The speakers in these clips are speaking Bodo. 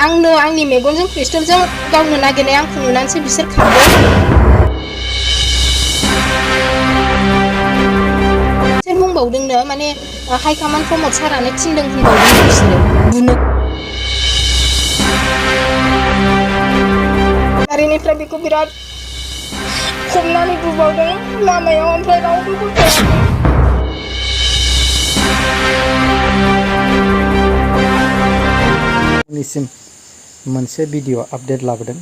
आंनो आंनि मेगनजों पिस्तलजों गावनो नागिरनाय आंखौ नुनानैसो बिसोर खारदों। बिसोर बुंबावदोंनो माने हाइकमान्ड प्रमद सारानो थिनदों होनबावदों बिसोरो बुनो। गारिनिफ्राय बेखौ बिराद हमनानै बुबावदों लामायाव, ओमफ्राय रावबो गथ'आखै। निसिम मोनसे भिडिअ आपडेट लाबोदों।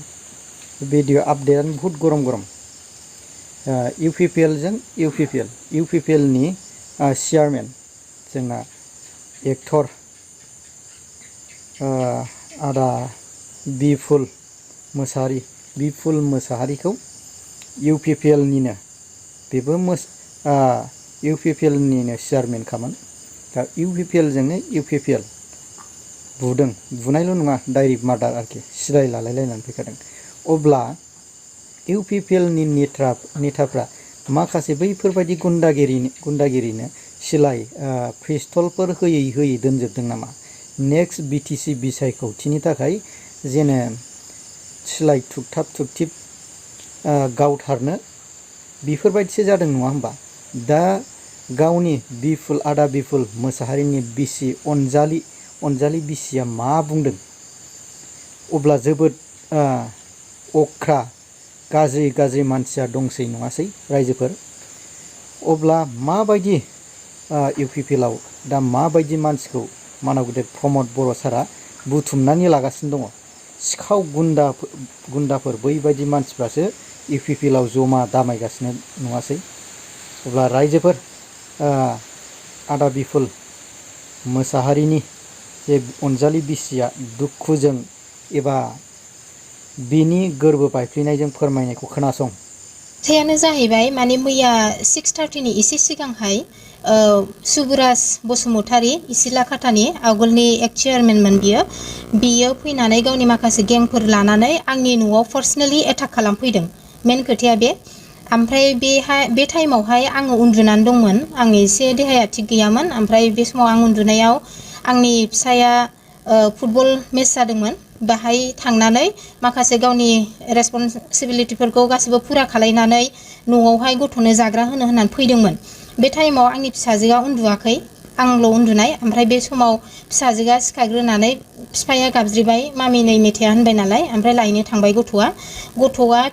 भिडिअ आपडेटआनो बहुत गरम गरम। UPPL जों UPPL नि चेयारमेन जोंना एक्टर आदा बिपुल मोसाहारिखौ UPPL निनो बेबो UPPL निनो चेयारमेन खामोन। दा UPPL जोंनो UPPL बुनायल' नङा, डाइरेक्ट मार्डार आरोखि, सिलाय लालायलायनानै फैखादों। अब्ला UPPL नि नेताफ्रा माखासे बैफोरबायदि गुन्दागिरिनो सिलाय पिस्तलफोर होयै दोनजोबदों नामा? नेक्स्ट BTC बिसायख'थिनि थाखाय जेने सिलाय थुगथिब गावथारनो बेफोरबायदिसो जादों नङा होमबा? दा गावनि आदा बिपुल मोसाहारिनि बिसि अनजालि बिसिया मा बुंदों? अब्ला जोबोद अख्रा गाज्रि मानसिया दंसै नङासै रायजोफोर? अब्ला माबायदि UPPL आव दा माबायदि मानसिखौ मानाव गेदेर प्रमद बर' सारा बुथुमनानै लागासिनो दङ? सिखाव गुन्दाफोर बैबायदि मानसिफ्रासो UPPL आव जमा दामायगासिनो नङासै? अब्ला रायजोफोर, आदा बिपुल मोसाहारिनि जे अनजालि बिसिया दुखुजों एबा बिनि गोरबो बायफ्लेनायजों फोरमायनायखौ खोनासं। खोथायानो जाहैबाय माने मैया 6:30 नि एसे सिगांहाय सुबुराज बसुमतारी इसिलाखातानि आवगोलनि एक्स चेयारमेनमोन बियो फैनानै गावनि माखासे गेंफोर लानानै आंनि न'आव पार्सनेलि एटाक खालामफैदों। मेन खोथाया बे। ओमफ्राय बे टाइमावहाय आङो उन्दुनानै दंमोन, आं एसे देहाया थिग गैयामोन। ओमफ्राय बे समाव आं उन्दुनायाव आंनि फिसाया फुटबल मेच जादोंमोन, बाहाय थांनानै माखासे गावनि रेसपन्सिबिलिटिफोरखौ गासिबो फुरा खालायनानै न'आवहाय गथ'नो जाग्रा होननानै फैदोंमोन। बे टाइमाव आंनि फिसाजोआ उन्दुवाखै, आंल' उन्दुनाय। ओमफ्राय बे समाव फिसाजोआ सिखारग्रोनानै बिफाया गाबज्रिबाय, मामि नै मेथाया होनबाय नालाय। ओमफ्राय लायनो थांबाय गथ'आ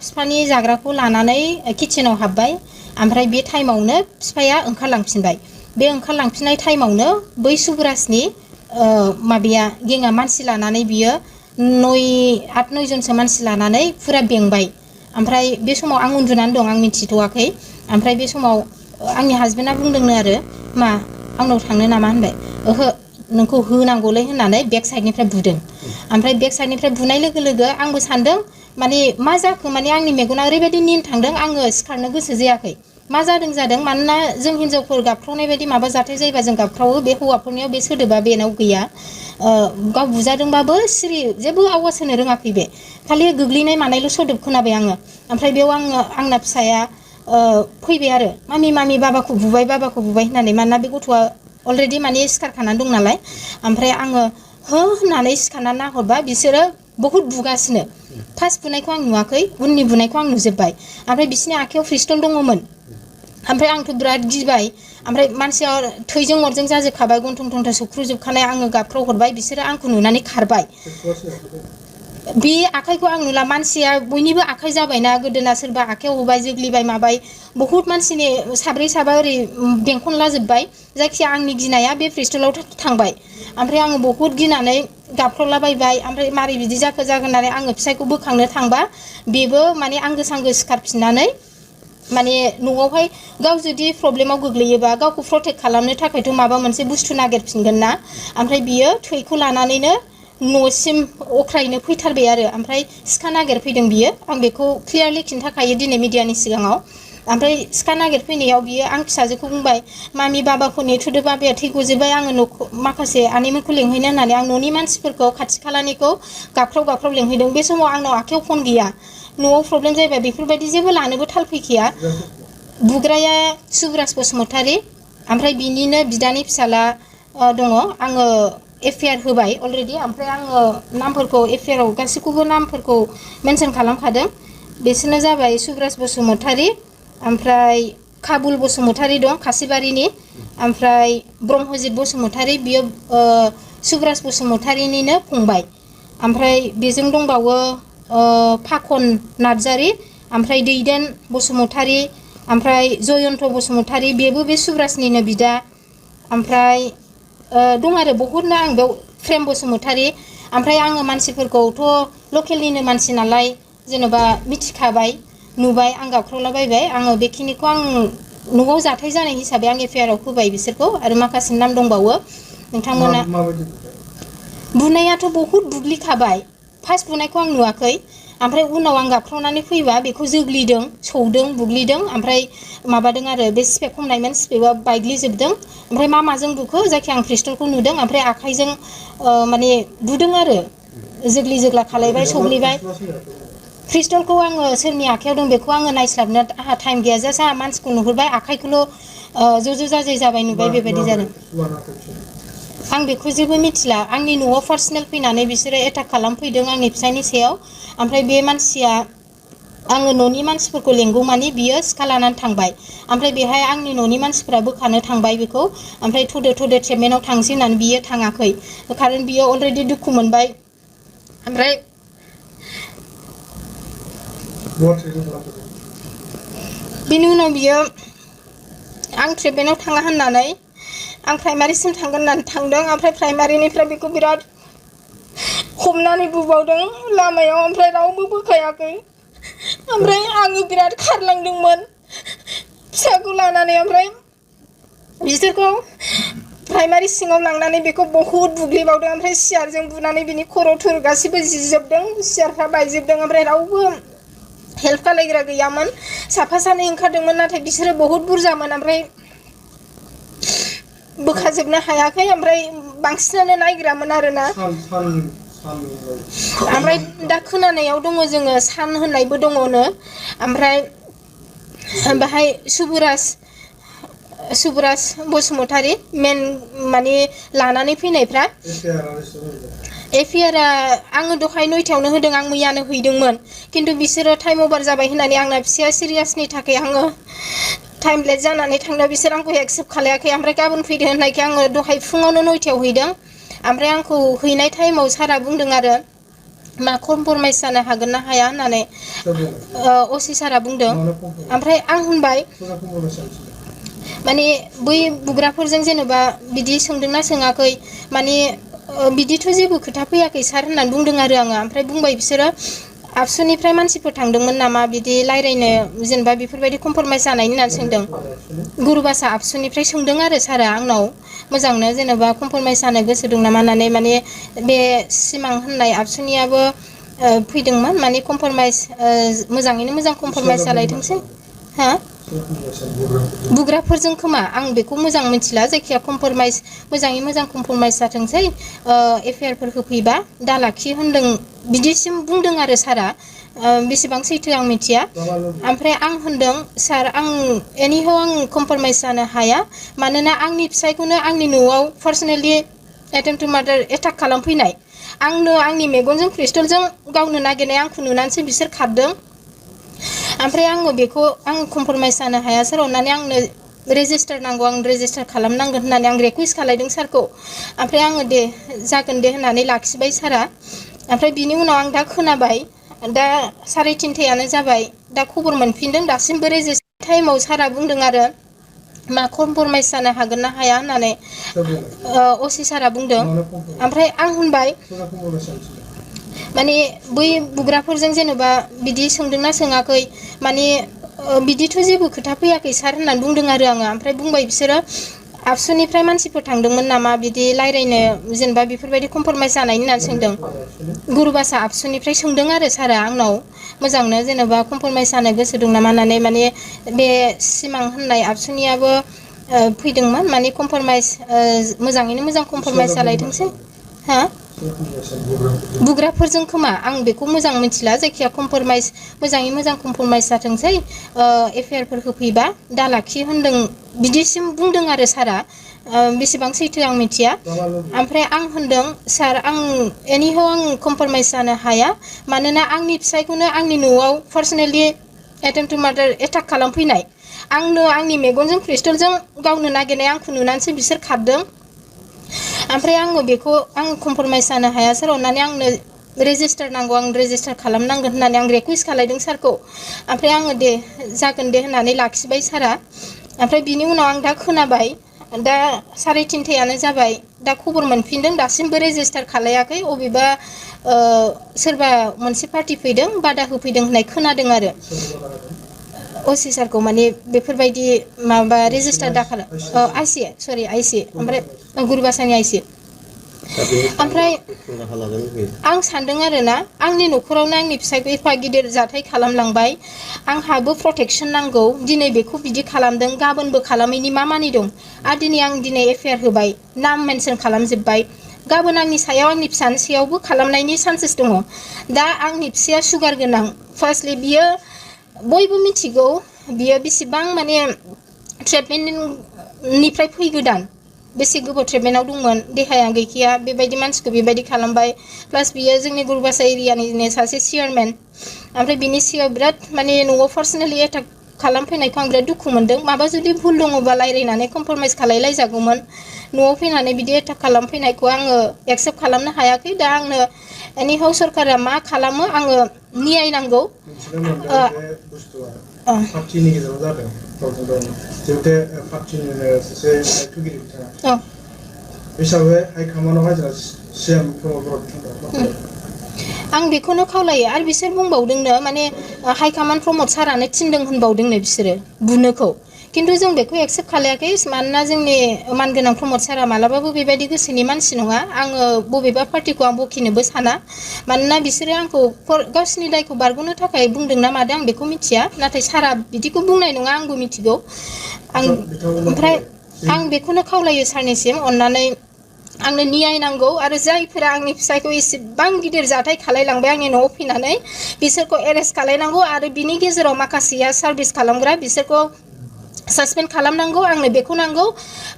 बिफानि जाग्राखौ लानानै किचेनाव हाबबाय। ओमफ्राय बे टाइमावनो बिफाया ओंखारलांफिनबाय। बे ओंखारलांफिननाय टाइमावनो बै सुबुराजनि गेङा मानसि लानानै बियो 8-9 जनसो मानसि लानानै फुरा बेंबाय। ओमफ्राय बे समाव आं उन्दुनानै दं, आं मिथिथ'वाखै। ओमफ्राय बे समाव आंनि हासबेन्डआ बुंदोंनो आरो, मा आंनाव थांनो नामा होनबाय। ओहो नोंखौ होनांगौलै होननानै बेक साइडनिफ्राय बुदों। ओमफ्राय बेक साइडनिफ्राय बुनाय लोगो लोगो आंबो सानदों माने मा जाखो, माने आंनि मेगना ओरैबायदि निन थांदों, आङो सिखारनो गोसो जायाखै। मा जादों मानोना जों हिनजावफोर गाबख्रावनाय बायदि माबा जाथाय जायोबा जों गाबख्रावो, बे हौवाफोरनियाव बे सोदोबा बेनाव गैया। गाव बुजादोंबाबो सिरि जेबो आवाज होनो रोङाखै बे, खालि गोग्लैनाय मानायल' सोदोब खोनाबाय आङो। ओमफ्राय बेयाव आंना फिसाया फैबाय आरो, मामि बाबाखौ बुबाय होननानै, मानोना बे गथ'आ अलरेडि माने सिखारखानानै दं नालाय। ओमफ्राय आङो हो होननानै सिखारनानै नाहरबा बिसोरो बहुद बुगासिनो। फार्स्ट बुनायखौ आं नुवाखै, उननि बुनायखौ आं नुजोब्बाय। ओमफ्राय बिसिनि आखायाव पिस्तल दङमोन। ओमफ्राय आंथ' बिराद गिबाय। ओमफ्राय मानसिया थैजों अरजों जाजोबखाबाय, गन्थं थंथं सौख्रुजोबखानाय। आङो गाबख्राव हरबाय, बिसोरो आंखौ नुनानै खारबाय। बे आखाइखौ आं नुला, मानसिया बयनिबो आखाइ जाबायना, गोदोना सोरबा आखाइयाव होबाय, जोग्लिबाय माबाय, बहुत मानसिनि साब्रै साबा ओरै बेंखनलाजोब्बाय। जायखिया आंनि गिनाया बे पिस्तलाव थांबाय। ओमफ्राय आङो बहुत गिनानै गाबख्रावलाबायबाय। ओमफ्राय मारै बिदि जाखो होननानै आङो फिसायखौ बोखांनो थांबा बेबो माने आंगो सांगो सिखारफिननानै माने न'आवहाय गाव जुदि प्रब्लेमाव गोग्लैयोबा गावखौ प्रटेक्ट खालामनो थाखायथ' माबा मोनसे बुस्थु नागिरफिनगोन ना। ओमफ्राय बियो थैखौ लानानैनो न'सिम अख्रायैनो फैथारबाय आरो। ओमफ्राय सिखा नागिरफैदों बियो, आं बेखौ क्लियारलि खिन्थाखायो दिनै मिडियानि सिगाङाव। ओमफ्राय सिखा नागिरफैनायाव बियो आं फिसाजोखौ बुंबाय, मामि बाबाखौ नेथ'दो, बाबाया थै गजोब्बाय, आङो माखासे आनैमोनखौ लेंहैनो होननानै आं न'नि मानसिफोरखौ खाथि खालानिखौ गाबख्राव लेंहैदों। बे समाव आंनाव आखाइयाव फन गैया, न'आव प्रब्लेम जायोबा बेफोरबायदि जेबो लानोबो थाल फैखाया। बुग्राया सुबुराज बसुमतारी, ओमफ्राय बिनिनो बिदानि फिसाला दङ। आङो एफआइआर होबाय अलरेडि ओमफ्राय आङो नामफोरखौ एफआइआराव गासैखौबो नामफोरखौ मेनसन खालामखादों बिसोरनो जाबाय सुब्रास बसुमतारी ओमफ्राय काबुल बसुमतारी दं खासिबारिनि ओमफ्राय ब्रह्मजित बसुमतारी बियो सुब्रास बसुमतारीनिनो फंबाय ओमफ्राय बेजों दंबावो फाखन नार्जारी ओमफ्राय दैदेन बसुमतारी ओमफ्राय जयन्त बसुमतारी बेबो बे सुब्रासनिनो बिदा ओमफ्राय दं आरो बहुतनो आं बेयाव प्रेम बसुमतारी ओमफ्राय आङो मानसिफोरखौथ' लकेलनिनो मानसि नालाय जेन'बा मिथिखाबाय नुबाय आं गाबख्रावलाबायबाय आङो बेखिनिखौ आं न'आव जाथाय जानाय हिसाबै आं एफआइआराव होबाय बिसोरखौ आरो माखासे नाम दंबावो नोंथांमोना बुनायाथ' बहुद बुग्लिखाबाय फार्स्ट बुनायखौ आं नुवाखै ओमफ्राय उनाव आं गाबख्रावनानै फैबा बेखौ जोग्लिदों सौदों बुग्लिदों ओमफ्राय माबादों आरो बे स्पेक हमनायमोन स्पेकआ बायग्लिजोबदों ओमफ्राय माजों बुखो जायखि आं पिस्तलखौ नुदों ओमफ्राय आखाइजों माने बुदों आरो जोग्लि जोग्ला खालायबाय सौग्लिबाय पिस्तलखौ आङो सोरनि आखायाव दं बेखौ आङो नायस्लाबनो आंहा टाइम गैया जास्ट आंहा मानसिखौ नुहुरबाय आखाइखौल' ज' जाजाय जाबाय नुबाय बेबायदि जादों आं बेखौ जेबो मिथिला आंनि न'आव पार्सनेल फैनानै बिसोरो एटाक खालामफैदों आंनि फिसायनि सायाव ओमफ्राय बे मानसिया आङो न'नि मानसिफोरखौ लेंगौमानि बियो सिखा लानानै थांबाय ओमफ्राय बेहाय आंनि न'नि मानसिफोरा बोखानो थांबाय बेखौ ओमफ्राय थ'दो ट्रिटमेन्टआव थांसै होननानै बियो थाङाखै खारन बियो अलरेडि दुखु मोनबाय ओमफ्राय बिनि उनाव बियो आं ट्रिटमेन्टआव थाङा होननानै आं प्राइमारिसिम थांगोन होननानै थांदों ओमफ्राय प्राइमारिनिफ्राय बेखौ बिराद हमनानै बुबावदों लामायाव ओमफ्राय रावबो बोखायाखै ओमफ्राय आङो बिराद खारलांदोंमोन फिसाखौ लानानै ओमफ्राय बिसोरखौ प्राइमारि सिङाव लांनानै बेखौ बहुद बुग्लिबावदों ओमफ्राय सियारजों बुनानै बिनि खर' थर गासिबो जिजोबदों सियारफ्रा बायजोबदों ओमफ्राय रावबो हेल्प खालायग्रा गैयामोन साफा सानै ओंखारदोंमोन नाथाय बिसोरो बहुत बुरजामोन ओमफ्राय बोखाजोबनो हायाखै ओमफ्राय बांसिनानो नायग्रामोन आरोना ओमफ्राय दा खोनानायाव दङ जोङो सान होननायबो दङनो ओमफ्राय बाहाय सुबुराज बसुमतारी मेन माने लानानै फैनायफ्रा एफआइआर आङो दहाय 9टायावनो होदों आं मैयानो हैदोंमोन खिन्थु बिसोरो टाइम अभार जाबाय होननानै आंना फिसाया सिरियासनि थाखाय आङो टाइम लेट जानानै थांदों बिसोर आंखौ एक्सेप्ट खालायाखै ओमफ्राय गाबोन फैदो होननायखाय आङो दहाय फुङावनो 9टायाव हैदों ओमफ्राय आंखौ हैनाय टाइमाव सारा बुंदों आरो मा कमप्रमाइस जानो हागोन ना हाया होननानै असि सारा बुंदों ओमफ्राय आं होनबाय माने बै बुग्राफोरजों जेनेबा बिदि सोंदोंना सोङाखै माने बिदिथ' जेबो खोथा फैयाखै सार होननानै बुंदों आरो आङो ओमफ्राय बुंबाय बिसोरो आबसुनिफ्राय मानसिफोर थांदोंमोन नामा बिदि रायज्लायनो जेनेबा बेफोरबायदि कमप्रमाइस जानायनि होननानै सोंदों गुरुबासा आबसुनिफ्राय सोंदों आरो सारा आंनाव मोजांनो जेनेबा कमप्रमाइस जानो गोसो दं नामा होननानै माने बे सिमां होननाय आबसुनियाबो फैदोंमोन माने कमप्रमाइस मोजाङैनो मोजां कमप्रमाइस जालायथोंसै हा बुग्राफोरजों खोमा आं बेखौ मोजां मिथिला जायखिया कमप्रमाइस मोजाङै मोजां कमप्रमाइस जाथोंसै एफआइआरफोर होफैबा दा लाखि होनदों बिदिसिम बुंदों आरो सारा बेसेबां सैथो आं मिथिया ओमफ्राय आं होनदों सार आं एनिहाव आं कमप्रमाइस जानो हाया मानोना आंनि फिसायखौनो आंनि न'आव पार्सनेलि एटेम्प टु मार्डार एटाक खालामफैनाय आंनो आंनि मेगनजों पिस्तलजों गावनो नागिरनाय आंखौ नुनानैसो बिसोर खारदों ओमफ्राय आङो बेखौ आं कमप्रमाइस जानो हाया सार अननानै आंनो रेजिस्टार नांगौ आं रेजिस्टार खालामनांगोन होननानै आं रिकुवेस्ट खालायदों सारखौ ओमफ्राय आङो दे जागोन दे होननानै लाखिबाय सारा ओमफ्राय बिनि उनाव आं दा खोनाबाय दा 3:30 जाबाय दा खबर मोनफिनदों दासिमबो रेजिस्टार टाइमाव सारा बुंदों आरो मा कमप्रमाइस जानो हागोन ना हाया होननानै असि सारा बुंदों ओमफ्राय आं होनबाय माने बै बुग्राफोरजों जेनेबा बिदि सोंदोंना सोङाखै माने बिदिथ' जेबो खोथा फैयाखै सार होननानै बुंदों आरो आङो ओमफ्राय बुंबाय बिसोरो आबसुनिफ्राय मानसिफोर थांदोंमोन नामा बिदि रायज्लायनो जेनेबा बेफोरबायदि कमप्रमाइस जानायनि होननानै सोंदों गुरुबासा आबसुनिफ्राय सोंदों आरो सारा आंनाव मोजांनो जेनेबा कमप्रमाइस जानो गोसो दं नामा होननानै माने बे सिमां होननाय आबसुनियाबो फैदोंमोन माने कमप्रमाइस मोजाङैनो मोजां कमप्रमाइस जालायथोंसै हा बुग्राफोरजों खोमा आं बेखौ मोजां मिथिला जायखिया कमप्रमाइस मोजाङै मोजां कमप्रमाइस जाथोंसै एफआइआरफोर होफैबा दा लाखि होनदों बिदिसिम बुंदों आरो सारा बेसेबां सैथो आं मिथिया ओमफ्राय आं होनदों सार आं एनिहाव आं कम्प्रमाइज जानो हाया मानोना आंनि फिसायखौनो आंनि न'आव पार्सनेलि एटेम्प टु मार्डार एटाक खालामफैनाय आंनो आंनि मेगनजों पिस्तलजों गावनो नागिरनाय आंखौ नुनानैसो बिसोर खारदों ओमफ्राय आङो बेखौ आं कम्प्रमाइज जानो हाया सार अननानै आंनो रेजिस्टार नांगौ आं रेजिस्टार खालामनांगोन होननानै आं रिकुवेस्ट खालायदों सारखौ ओमफ्राय आङो दे जागोन दे होननानै लाखिबाय सारा ओमफ्राय बिनि उनाव आं दा खोनाबाय दा 3:30 जाबाय दा खबर मोनफिनदों दासिमबो रेजिस्टार खालायाखै अबेबा सोरबा मोनसे पार्टि फैदों बादा होफैदों होननाय खोनादों आरो असि सारखौ माने बेफोरबायदि माबा रेजिस्टार दाखाला आइसि सरि आइसि ओमफ्राय गुरुबासानि आइसि ओमफ्राय आं सानदों आरोना आंनि न'खरावनो आंनि फिसायखौ एफा गिदिर जाथाय खालामलांबाय आंहाबो प्रटेक्सन नांगौ दिनै बेखौ बिदि खालामदों गाबोनबो खालामैनि मा मानि दं आरो दिनै एफआइआर होबाय नाम मेनसन खालामजोब्बाय गाबोन आंनि सायाव आंनि फिसानि सायावबो खालामनायनि चान्सेस दङ दा आंनि फिसाया सुगार गोनां फार्स्टलि बियो बयबो मिथिगौ बियो बेसेबां माने ट्रिटमेन्टनिफ्राय फैगोदान बेसे गोबाव ट्रिटमेन्टआव दंमोन देहाया गैखाया बेबायदि मानसिखौ बेबायदि खालामबाय प्लास बियो जोंनि गुरुबासा एरियानिनो सासे चेयारमेन ओमफ्राय बिनि सिगाङाव बिराद माने न'आव पार्सनेलि एटाक खालामफैनायखौ आं बिराद दुखु मोनदों माबा जुदि भुल दङबा रायलायनानै कम्प्रमाइज खालायलायजागौमोन न'आव फैनानै बिदि एटाक खालामफैनायखौ आङो एक्सेप्ट खालामनो हायाखै दा आंनो एनिहाव सरकारा मा खालामो आङो नियाय नांगौ पार्टिनि गेजेराव जादों जिहेतु पार्टिनिनो सासे दायथ'गिरि बिथाङा हिसाबै हाइकमान्डआवहाय जोंहा सिएम प्रमद आं बेखौनो खावलायो आरो बिसोर बुंबावदोंनो माने हाइकमान्ड प्रमद सारानो थिनदों होनबावदोंनो बिसोरो बुनोखौ खिन्थु जों बेखौ एक्सेप्ट खालायाखै मानोना जोंनि मानगोनां प्रमद सारा मालाबाबो बेबायदि गोसोनि मानसि नङा आङो बबेबा पार्टिखौ आं बखिनोबो साना मानोना बिसोरो आंखौ गावसिनि दायखौ बारग'नो थाखाय बुंदों ना मादों आं बेखौ मिथिया नाथाय सारा बिदिखौ बुंनाय नङा आंबो मिथिगौ आं ओमफ्राय आं बेखौनो खावलायो सारनिसिम अननानै आंनो नियाय नांगौ आरो जायफोरा आंनि फिसायखौ एसेबां गिदिर जाथाय खालायलांबाय आंनि न'आव फैनानै बिसोरखौ एरेस्ट खालायनांगौ आरो बिनि गेजेराव माखासेया सार्भिस खालामग्रा बिसोरखौ सासपेन्ड खालामनांगौ आंनो बेखौ नांगौ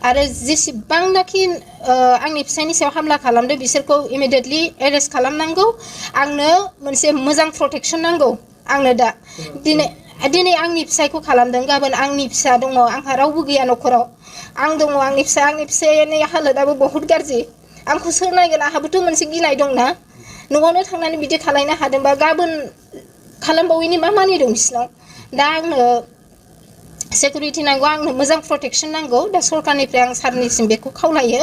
आरो जेसेबांनाखि आंनि फिसायनि सायाव हामला खालामदों बिसोरखौ इमिडियेटलि एरेस्ट खालामनांगौ आंनो मोनसे मोजां प्रटेक्सन नांगौ आंनो दा दिनै आंनि फिसायखौ खालामदों गाबोन आंनि फिसा दङ आंहा रावबो गैया न'खराव आं दङ आंनि फिसायनि हालोदाबो बहुत गाज्रि आंखौ सोर नायगोन आंहाबोथ' मोनसे गिनाय दंना न'आवनो थांनानै बिदि खालायनो हादोंबा गाबोन खालामबावैनि मा मानि दं बिसिनाव दा आंनो सिकिउरिटि नांगौ आंनो मोजां प्रटेक्सन नांगौ दा सरकारनिफ्राय आं सारनिसिम बेखौ खावलायो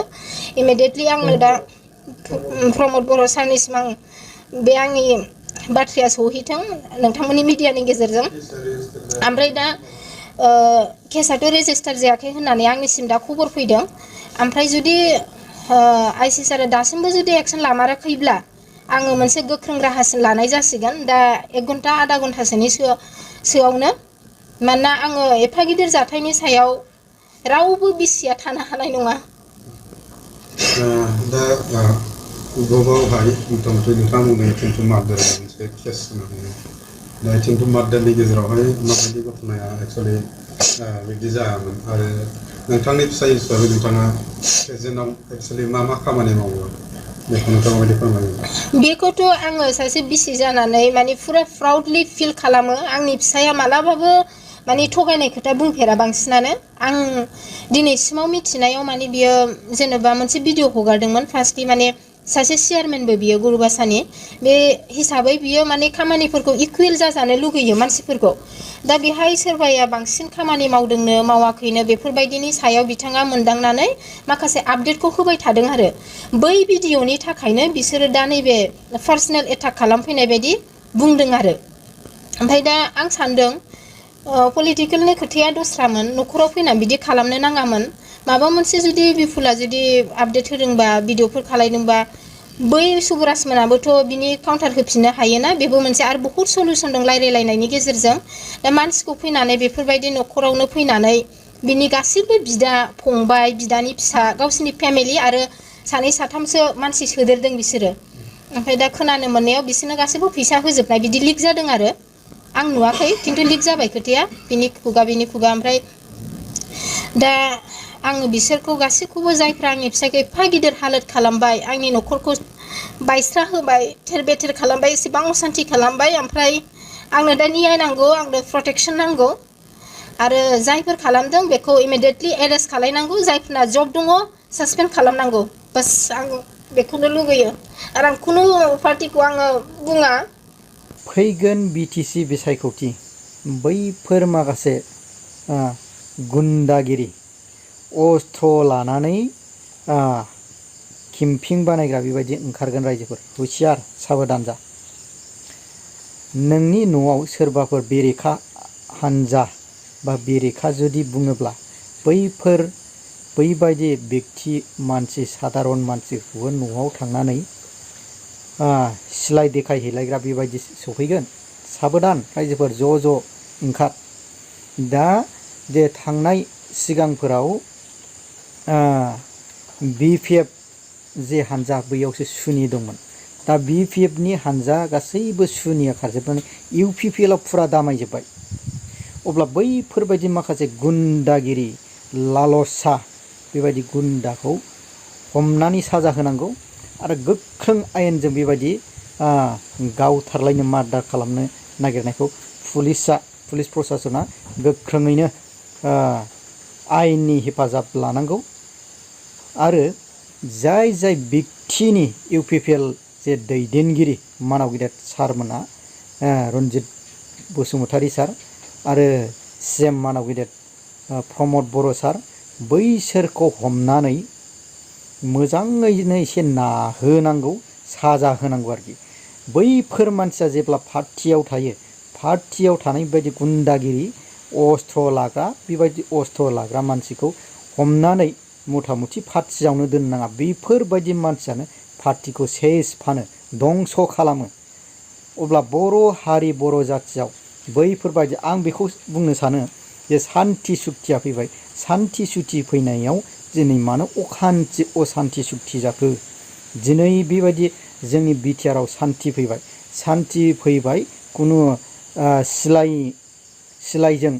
इमिडियेटलि आंनो दा प्रमद बर' सारनिसिम आं बे आंनि बाथ्राया सहैथों नोंथांमोननि मिडियानि गेजेरजों ओमफ्राय दा केसाथ' रेजिस्टार जायाखै होननानै आंनिसिम दा खबर फैदों ओमफ्राय जुदि आइसि सारा दासिमबो जुदि एक्सन लामाराखैब्ला आङो मोनसे गोख्रों राहासिन लानाय जासिगोन दा 1 घन्टा आधा घन्टासोनि सोआवनो मानोना आङो एफा गिदिर जाथायनि सायाव रावबो बिसिया थानो हानाय नङा दा गोबावहाय मथा-मथि नोंथाङा बुंदों एटेम्प टु मार्डार मोनसे केस होननानै दा एटेम्प टु मार्डारनि गेजेरावहाय माबायदि घटनाया एक्सुवेलि बिदि जायामोन आरो नोंथांनि फिसाय हिसाबै नोंथाङा प्रेजेन्टआव एक्सुवेलि मा खामानि मावो बेखौ नोंथाङा माबायदि फोरमायो बेखौथ' आङो सासे बिसि जानानै माने फुरा प्राउडलि फिल खालामो आंनि फिसाया मालाबाबो माने थगायनाय खोथा बुंफेरा बांसिनानो आं दिनैसिमाव मिथिनायाव माने बियो जेनेबा मोनसे भिडिअ हगारदोंमोन फार्स्टलि माने सासे चेयारमेनबो बियो गुरुबासानि बे हिसाबै बियो माने खामानिफोरखौ इकुवेल जाजानो लुगैयो मानसिफोरखौ दा बेहाय सोरबाया बांसिन खामानि मावदोंनो मावाखैनो बेफोरबायदिनि सायाव बिथाङा मोनदांनानै माखासे आपडेटखौ होबाय थादों आरो बै भिडिअनि थाखायनो बिसोरो दा नैबे पार्सनेल एटाक खालामफैनाय बायदि बुंदों आरो ओमफ्राय दा आं सानदों पलिटिकेलनि खोथाया दस्रामोन न'खराव फैनानै बिदि खालामनो नाङामोन माबा मोनसे जुदि बिफुला जुदि आपडेट होदोंबा भिडिअफोर खालायदोंबा बै सुबुराज मोनाबोथ' बिनि काउन्टार होफिननो हायोना बेबो मोनसे आरो बहुत सलिउसन दं रायलायलायनायनि गेजेरजों दा मानसिखौ फैनानै बेफोरबायदि न'खरावनो फैनानै बिनि गासिबो बिदा फंबाय बिदानि फिसा गावसिनि फेमिलि आरो सानै साथामसो मानसि सोदेरदों बिसोरो ओमफ्राय दा खोनानो मोननायाव बिसोरनो गासैबो फैसा होजोबनाय बिदि लिक जादों आरो आं नुवाखै खिन्थु लिक जाबाय खोथाया बिनि खुगा ओमफ्राय दा आङो बिसोरखौ गासैखौबो जायफ्रा आंनि फिसायखौ एफा गिदिर हालोद खालामबाय, आंनि न'खरखौ बायस्रा होबाय, थेर बेथेर खालामबाय, एसेबां असान्ति खालामबाय, ओमफ्राय आंनो दा न्याय नांगौ, आंनो प्रटेक्सन नांगौ। आरो जायफोर खालामदों बेखौ इमिडियेटलि एरेस्ट खालायनांगौ, जायफोरना जब दङ सासपेन्ड खालामनांगौ। बास आं बेखौनो लुगैयो आरो आं खुनु पार्टिखौ आङो बुङा। फैगोन BTC बिसायख'थि बैफोर माखासे गुन्दागिरि अस्त्र लानानै केम्पिं बानायग्रा बेबायदि ओंखारगोन रायजोफोर, हुसियार साबधान जा। नोंनि न'आव सोरबाफोर बेरेखा हान्जा बा बेरेखा जुदि बुङोब्ला बैबायदि बेक्ति मानसि साधारन मानसिखौबो न'आव थांनानै सिलाय देखायहैलायग्रा बेबायदि सफैगोन। साबधान रायजोफोर, ज' ओंखार। दा जे थांनाय सिगांफोराव BPF जे हानजा बैयावसो सुनि दंमोन। दा BPF नि हानजा गासैबो सुनिया खारजोबनानै UPPL आव फुरा दामायजोब्बाय। अब्ला बैफोरबायदि माखासे गुन्दागिरि लालसा बेबायदि गुन्दाखौ हमनानै साजा होनांगौ आरो गोख्रों आयेनजों बेबायदि गावथारलायनो मार्डार खालामनो नागिरनायखौ पुलिस प्रसासना गोख्रोङैनो आयेननि हेफाजाब लानांगौ। आरो जाय बेक्तिनि UPPL जे दैदेनगिरि मानाव गेदेर सारमोना रन्जित बसुमतारी सार आरो CM मानाव गेदेर प्रमद बर' सार, बैसोरखौ हमनानै मोजाङैनो एसे नाहोनांगौ, साजा होनांगौ आरोखि। बैफोर मानसिया जेब्ला पार्टियाव थायो, पार्टियाव थानाय बायदि गुन्दागिरि अस्त्र लाग्रा बेबायदि अस्त्र लाग्रा मानसिखौ हमनानै मथा मथि पार्टियावनो दोननाङा। बेफोरबायदि मानसियानो पार्टिखौ सेस फानो, दंस खालामो। अब्ला बर' हारि बर' जाथियाव बैफोरबायदि, आं बेखौ बुंनो सानो जे सान्ति सुक्तिया फैबाय। सान्ति सुक्ति फैनायाव दिनै मानो असान्ति सुक्ति जाखो? दिनै बेबायदि जोंनि BTR आव सान्ति फैबाय, खुनु सिलाइजों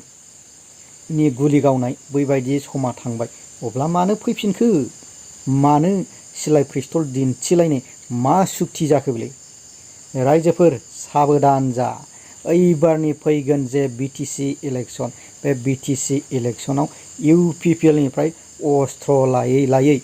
गुलि गावनाय बैबायदि समा थांबाय। अब्ला मानो फैफिनखो? मानो सिलाइ पिस्तल दिन्थिलायनाय? मा सुक्ति जाखो बेलाय? रायजोफोर साबधान जा। ओइबारनि फैगोन जे BTC इलेक्सन, बे BTC इलेक्सनाव UPPL निफ्राय अस्त्र लायै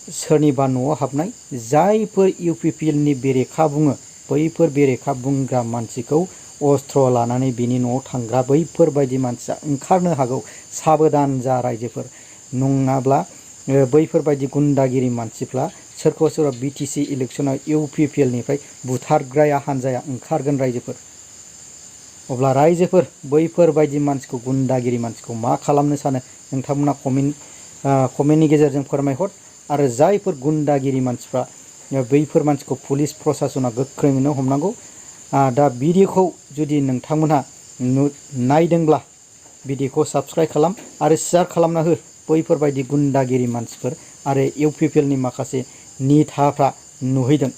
सोरनिबा न'आव हाबनाय, जायफोर UPPL नि बेरेखा बुङो, बैफोर बेरेखा बुंग्रा मानसिखौ अस्त्र लानानै बिनि न'आव थांग्रा बैफोरबायदि मानसिया ओंखारनो हागौ। साबधान जा रायजोफोर, नङाब्ला बैफोरबायदि गुन्दागिरि मानसिफ्रा सोरबा BTC इलेक्सनाव UPPL निफ्राय बुथारग्राया हान्जाया ओंखारगोन रायजोफोर। अब्ला रायजोफोर बैफोरबायदि मानसिखौ, गुन्दागिरि मानसिखौ मा खालामनो सानो नोंथांमोना कमेन्टनि गेजेरजों फोरमायहर। आरो जायफोर गुन्दागिरि मानसिफ्रा बैफोर मानसिखौ पुलिस प्रसासना गोख्रोङैनो हमनांगौ। दा भिडिअखौ जुदि नोंथांमोनहा नायदोंब्ला भिडिअखौ साबस्क्राइब खालाम आरो शेयार खालामना हो। बैफोरबायदि गुन्दागिरि मानसिफोर आरो UPPL नि माखासे निथाफ्रा नुहैदों